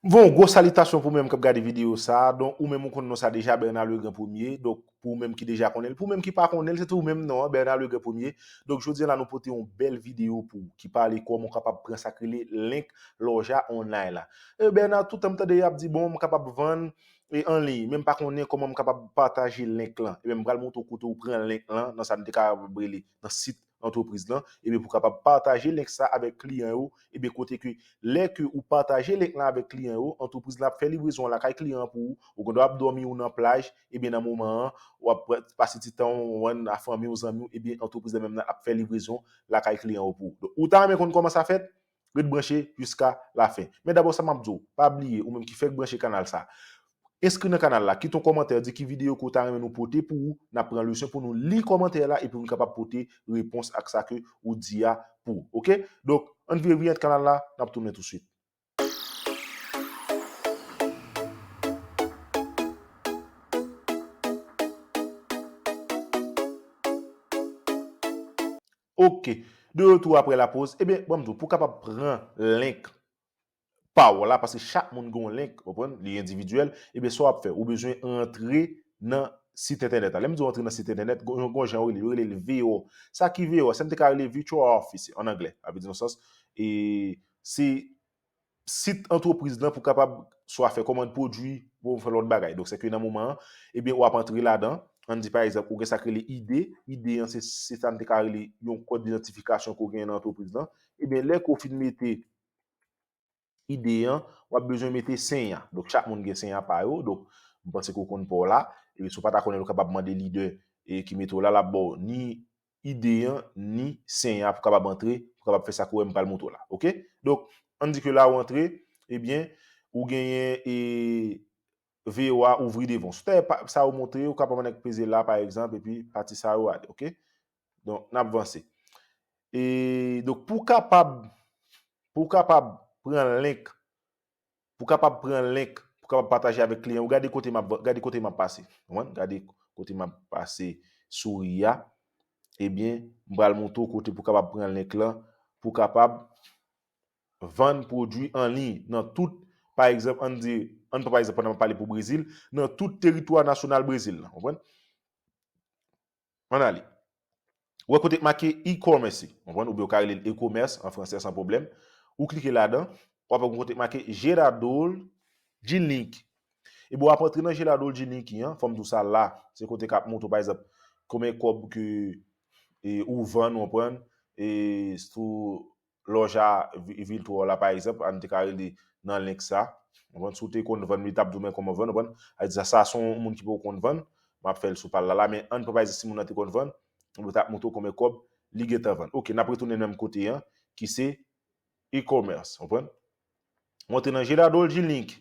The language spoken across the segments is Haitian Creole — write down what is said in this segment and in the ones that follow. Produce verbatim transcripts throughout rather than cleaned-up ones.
Bon, gwo salitasyon pou menm k ap gade videyo sa a. Donk, ou menm ou konn non sa deja, Bernard Legrand Premier. Donk, pou ou menm ki deja konnen l, pou ou menm ki pa konnen l, se tou menm non an, Bernard Legrand Premier. Donk, jodi a la, nou pote yon bèl videyo pou ou ki pale kòman w kapab pran sa k rele link Lòja Online la. E Bernard, tout tan m tande y ap di, bon, m kapab vann e an liy, men m pa konnen kòman m kapab pataje link lan. Ebyen, m pral montre w kote w pran link lan, nan sa n te kapab rele nan sit antrepriz lan, ebyen, pou kapab pataje link sa avèk kliyan yo, ebyen, kote ke lè ke ou pataje link la avèk kliyan yo, antrepriz la ap fè livrezon an lakay kliyan an pou ou, ou gendwa ap dòmi ou nan plaj, ebyen, nan moman an, w ap pase ti tan w, w a fanmi w, zanmi w, ebyen, antrepriz la menm nan ap fè livrezon lakay kliyan yo pou ou. Donk, ou ta renmen konn kòman sa fèt? Ret branche jiska lafen. Men dabò sa m ap di w, pa bliye, ou menm ki fèk branche kanal sa, enskri nan kanal la, kite yon kòmantè, di ki videyo ke w ta renmen nou pote pou ou, n ap pran leson pou nou li kòmantè la epi nou kapab pote repons ak sa ke ou di a pou ou, oke? Donk, ann vire vire ant kanal la, n ap tounen tousuit. Oke. De retour après la pause. Ebyen, bon, m di w, pou w kapab pran link pa w la, paske chak moun gen yon link, w konprann, li endividyèl, ebyen, sa w ap fè, ou bezwen rantre nan sit entènèt la. Lè m di w rantre nan sit entènèt, gon gon jan yo rele, yo rele l V O. Sa ki V O? Sa n te ka rele Virtual Office, an anglè, sa vle di nan sans, e se sit antrepriz lan pou w kapab swa fè kòmand pwodui, pou w fè lòt bagay. Donk, se ke nan moman an, ebyen, w ap antre ladan. Ann di, pa egzanp, ou gen sa k rele ide. Ide an, se, se sa n te ka rele yon kòd idantifikasyon ke w genyen nan antrepriz lan. Ebyen, lè ke w fin mete ide an, w ap bezwen mete sen an. Donk, chak moun gen sen an pa yo. Donk, m panse ke w konn pa w la. E si w pa ta konnen l, ou kapab mande lidè e ki mete w la, l ap ba w ni ide an, ni sen an pou kapab antre, pou kapab fè sa ke w wè m pral montre w la. Oke? Donk, ann di ke la ou antre, ebyen, ou genyen e V O A ouvri devan w. Si w ta wè pa- sa yo montre, ou kapab annik peze la, pa egzanp, epi pati sa yo ale, oke? Donk, n ap vanse. E, donk, pou w kapab, pou w kapab pran link, pou w kapab pran link, pou w kapab pataje avèk kliyan ou, gade kote m ap, gade kote m ap pase. Konprann? Gade kote m ap pase souri a. Ebyen, m pral montre w kote pou w kapab pran link lan, pou w kapab vann pwodui an liy nan tout, pa egzanp, ann di, ann pran pa egzanp, pandan m ap pale pou Brezil, nan tout teritwa nasyonal Brezil lan, konprann? Ann ale. Ou wè kote k make e-commerce, konprann? Oubyen ou ka rele l e-commerce an fransè san pwoblèm. Ou klike ladan, w ap wè kote k make gerador de link. Ebyen, w ap antre nan gerador de link an, fò m di w sa la, se kote k ap montre w, pa egzanp, konbyen kòb ke e, ou vann, ou konprann, e, sou Lòja vi- Virtual la, pa egzanp, ann te ka rele nan link sa. Ou konprann, si w te konn vann, li t ap di w men kòman vann, ou konprann. Sa di sa, sa se yon moun ki poko konn vann, m ap fè l sou pa l la, la, men ann pran pa egzanp si moun nan te konn vann, ou t ap montre w konbyen kòb li gentan vann. Oke, n ap retounen nan menm kote an, ki se e-commerce, ou konprann. Ou antre nan gerador de link.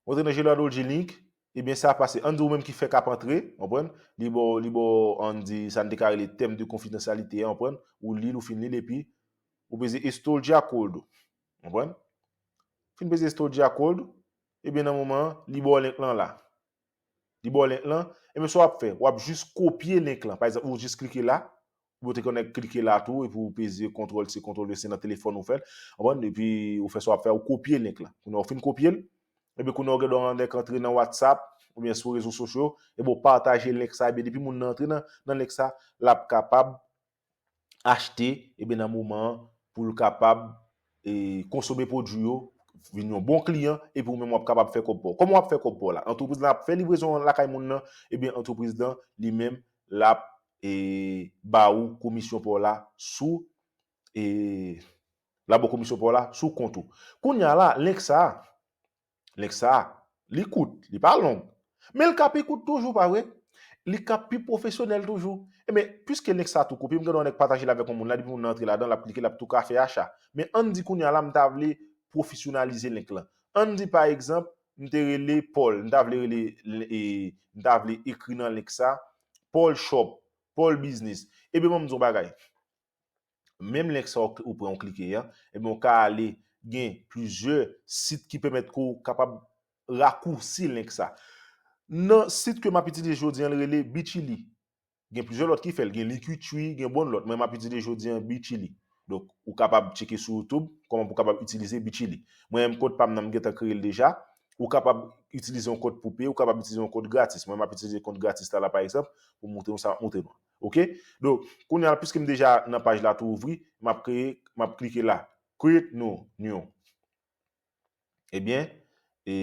Ou antre nan gerador de link, ebyen sa pase. Ann di ou menm ki fèk ap antre, konprann? Li ba w, li ba w, ann di, sa n te ka rele terme de confidentialité, konprann? Ou li l, ou fin li l, epi ou peze estou de acordo, konprann? Fin peze estou de acordo, ebyen nan moman an, li ba w link lan la. Li ba w link lan, ebyen sa w ap fè, w ap jis kopye link lan. Pa egzanp, ou jis klike la, ou te konn klike la tou, epi ou peze kontwòl C, kontwòl V nan telefòn ou fè l. Konprann? Epi ou fè sa w ap fè, ou kopye link lan. Kounye a ou fin kopye l, epi kounye a ou gen dwa annik antre nan WhatsApp, oubyen sou rezo sosyo, epi ou pataje link sa, ebyen depi moun nan antre nan, nan link sa, l ap kapab achte, ebyen nan moman an, pou l kapab e, konsome pwodui yo, vin yon bon kliyan, epi ou menm w ap kapab fè kòb pa w. Kòman w ap fè kòb pa w la? Antrepriz lan ap fè livrezon an lakay moun nan, ebyen antrepriz lan, li menm, l ap e, ba ou komisyon pa w la sou, e, l ap ba w komisyon pa w la sou kont ou. Kounye a la, link sa a, link sa a, li kout, li pa long. Men l ka pi kout toujou, pa vre? Li ka pi pwofesyonèl toujou. Ebyen, piske link sa a tou kopye, m gen dwa nèk pataje l avèk yon moun la, depi moun nan antre ladan, l ap klike, l ap tou ka fè acha. Men ann di kounye a la, m ta vle pwofesyonalize link lan. Ann di, pa egzanp, m te rele Paul, m ta vle rele, e, m ta vle ekri nan link sa, Paul Shop, Paul Business. Ebyen, ban m di w yon bagay. Menm link sa ou, ou pran, ou klike an, ebyen, ou ka ale gen plizyè sit ki pèmèt ke w kapab rakousi link sa. Nan sit ke m ap itilize jodi an, l rele Bitchili. Gen plizyè lòt ki fè l, gen Linktree, gen bon lòt, men m ap itilize jodi an Bitchili. Donk, ou kapab tcheke sou YouTube kòman pou w kapab itilize Bitchili. Mwen menm, kont pa m nan, m gentan kreye l deja. Ou kapab itilize yon kont pou peye, ou kapab itilize yon kont gratis. Mwen, m ap itilize kont gratis la, la, pa egzanp, pou m montre nou sa m ap montre nou an. Oke? Donk, kounye a, piske m deja nan paj la tou ouvri, m ap kreye, m ap klike la. Create new, new. Ebyen, e,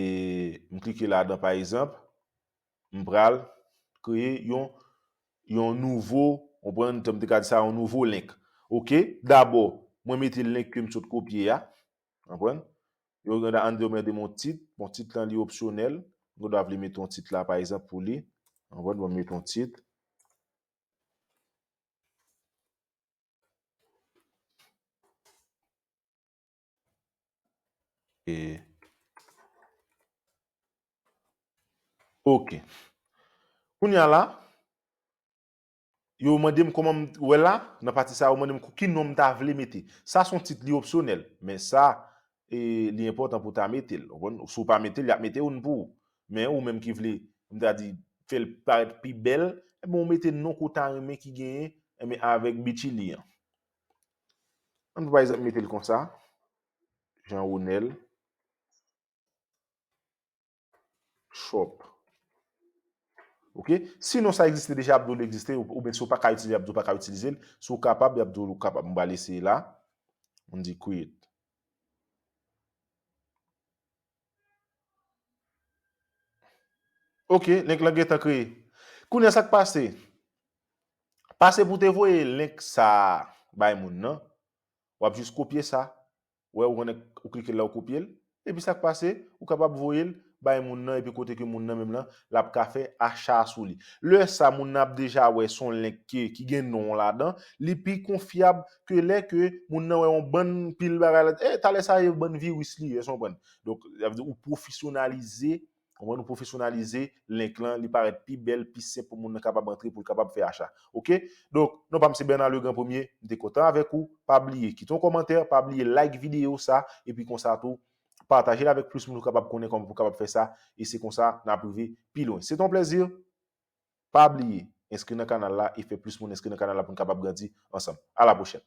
m klike ladan, pa egzanp, m pral kreye yon, yon nouvo, w konprann, jan m te ka di sa, yon nouvo link. Oke? Dabò, mwen mete link ke m sot kopye a. W konprann? Yo gen an de mwen de mon tit. Bon, tit lan li opsyonèl. Mwen dwa vle mete yon tit la, pa egzanp, pou li. W konprann? Mwen mete yon tit. E, oke. Kounye a la, yo mande m kòman m, wè la, nan pati sa, yo mande m ki non m ta vle mete. Sa se yon tit, li opsyonèl, men sa, e, li enpòtan pou w ta mete l. Ou konprann? Si w pa mete l, y ap mete youn pou ou. Men ou menm ki vle, m ta di, fè l parèt pi bèl, ebyen, ou mete non ke w ta renmen ki genyen, ebyen, avèk Bitchili an. Ann, pa egzanp, mete l konsa. Jean Ronel Shop. Oke? Si non sa egziste deja, y ap di w li egziste, ou, oubyen si w pa ka itilize, y ap di w pa ka itilize l. Si w kapab, y ap di w ou kapab. M pral eseye la. M di create. Oke, link lan gentan kreye. Kounye a, sa k pase? Pase pou w te voye link sa a bay moun nan. W ap jis kopye sa. Wè, ou konnen, ou klike la, ou kopye l. Epi sa k pase, ou kapab voye l bay moun nan, epi kote ke moun nan menm lan, l ap ka fè acha a sou li. Lè sa, moun nan ap deja wè se yon link ke, ki gen non w ladan, li pi konfyab ke lè ke moun nan wè yon bann pil bagay la, e, talè sa e bann viris li ye, èske w konprann? Donk, sa vle di ou pwofesyonalize, w konprann, ou pwofesyonalize link lan, li parèt pi bèl, pi senp pou moun nan kapab antre, pou l kapab fè acha. Oke? Donk, non pa m se Bernard Legrand Premier, m te kontan avèk ou. Pa bliye kite yon kòmantè, pa bliye like videyo sa, epi konsa tou, pataje l avèk plis moun pou kapab konnen kòman pou kapab fè sa, e se konsa n ap rive pi lwen. Se te yon plèzi. Pa bliye, enskri nan kanal la e fè plis moun enskri nan kanal la pou n kapab grandi ansanm. A la pwochèn.